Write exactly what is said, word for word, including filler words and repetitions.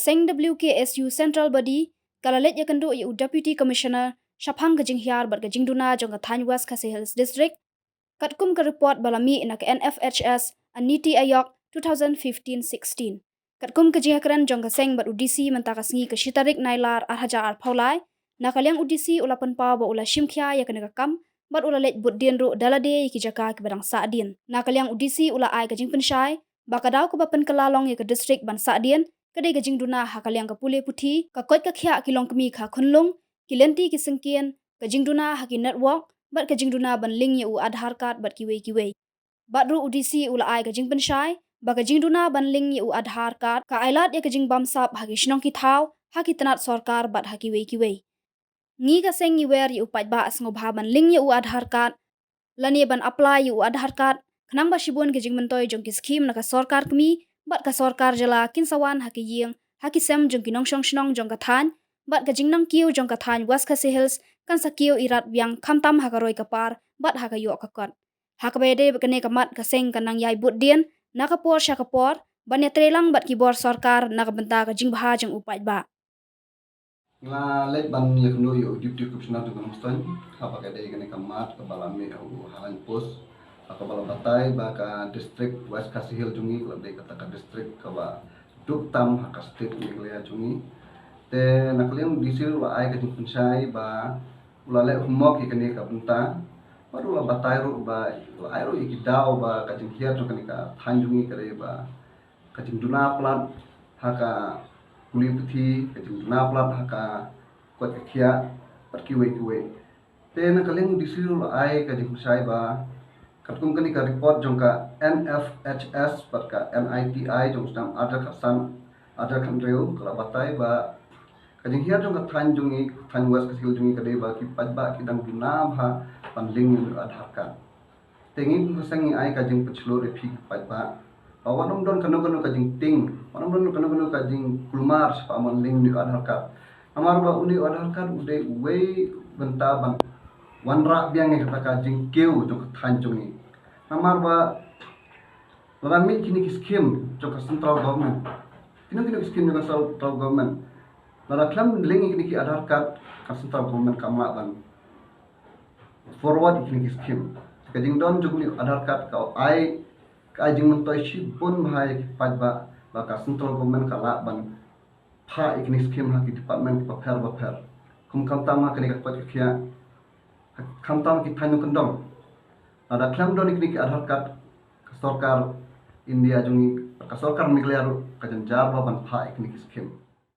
Seng W K S U Central Body ka la leit ïakynduh ïa u Deputy Commissioner shaphang ka jinghiar bad ka jingduna jong ka thaiñ West Khasi Hills District, katkum ka report ba la mih na ka N F H S and NITI Aayog two thousand fifteen sixteen. Katkum ka jingïakren jong ka seng bad u D C mynta ka sngi ka shi tarik Nailar ar hajar arphew lai, na ka liang u D C u la pynpaw ba u la shim khia ïa kane ka kam bad u la leit bud dien ruh da lade ïa ki jaka kiba dang sahdien. Na ka liang u D C u la ai ka jingpynshai ba ka daw kaba pynkylla long ïa ka district ban sahdien ka dei ka jingduna ha ka liang ka pule puthi, ka koit ka khiah ki longkmie kha khunlung, ki lynti ki syngkien, ka jingduna ha ki network bad ka jingduna ban link ïa u Aadhaar card bad kiwei kiwei. Bad ruh u D C u la ai ka jingpynshai ba ka jingduna ban link ïa u Aadhaar card ka ai lad ïa ka jingbamsap ha ki shnong ki thaw, ha ki tnat sorkar bad ha kiwei kiwei. Ngi ka seng ngi wer ïa u paidbah sngewbha ban link ïa u Aadhaar card lane ban apply ïa u Aadhaar card, khnang ba shibun ki jingmyntoi jong ki skhim na ka sorkar kmie bad ka sorkar jylla kin sa wan ha ki ïing ha ki sem jong ki nongshong shnong jong ka thaiñ, bad ka jingnang kiew jong ka thaiñ West Khasi Hills kan sa kiew irat biang khamtam ha ka roi ka par bad ha ka ïoh ka kot. Ha kaba ïadei bad kane ka mat ka seng ka nang ïai bud dien na ka por sha ka por ban ïatreilang bad ki bor sorkar na ka bynta ka jingbha jong u paidbah. Nga leit ban ïakynduh ïa u Deputy Commissioner jong ka Nongstoiñ ha kaba ïadei kane ka mat kaba la mih ha u Highland Post, ha kaba la batai ba ka district West Khasi Hills jong ngi ka la dei kata ka district kaba duk tam ha ka state Meghalaya jong ngi. Te na ka liang u D C u la ai ka jingpynshai ba u la leh homework ïa kane ka bynta bad u la batai ruh ba u la ai ruh ïa ki daw ba ka jinghiar jong kane ka thaiñ jong ngi ka dei ba ka jingduna palat ha ka pule puthi, ka jingduna palat ha ka koit ka khiah bad kiwei kiwei. Te na ka liang u D C u la ai ka jingpynshai ba katkum kane ka report jong ka N F H S bad ka N I T I jong u snem ar hajar khatsan ar hajar khathynriew ka la batai ba ka jinghiar jong ka thaiñ jong ngi, thaiñ West Khasi Hills jong ngi ka dei ba ki paidbah ki dang duna bha ban link ïa u Aadhaar card. Te ngi kum ka seng ngi ai ka jingpynshlur ïa phi ki paidbah ba wat nym don kano kano ka jingtieng, wat nym don kano kano ka jingkulmar shaphang ban link ïa u Aadhaar card. Namar ba une u Aadhaar card u dei uwei u bynta ban wanrah biang ïa kata ka jingkiew jong ka thaiñ jong ngi. Namar ba lada mih kine ki skhim jong ka central government, kino kino ki skhim jong ka central government, lada khlem link ïa kine ki Aadhaar card, ka central government kam lah ban forward ïa kine ki skhim. Ka jingdon jong une u Aadhaar card ka ai, ka ai jingmyntoi shibun bha ïa ki paidbah ba ka central government ka lah ban phah ïa kine ki skhim ha ki department bapher bapher, kum khamtam ha kane ka koit ka khiah, khamtam ha ki thaiñ nongkyndong. Lada khlem don ïa kine ki Aadhaar card, ka sorkar India jong ngi, ka sorkar Meghalaya ruh ka jynjar bha ban phah ïa kine ki skhim.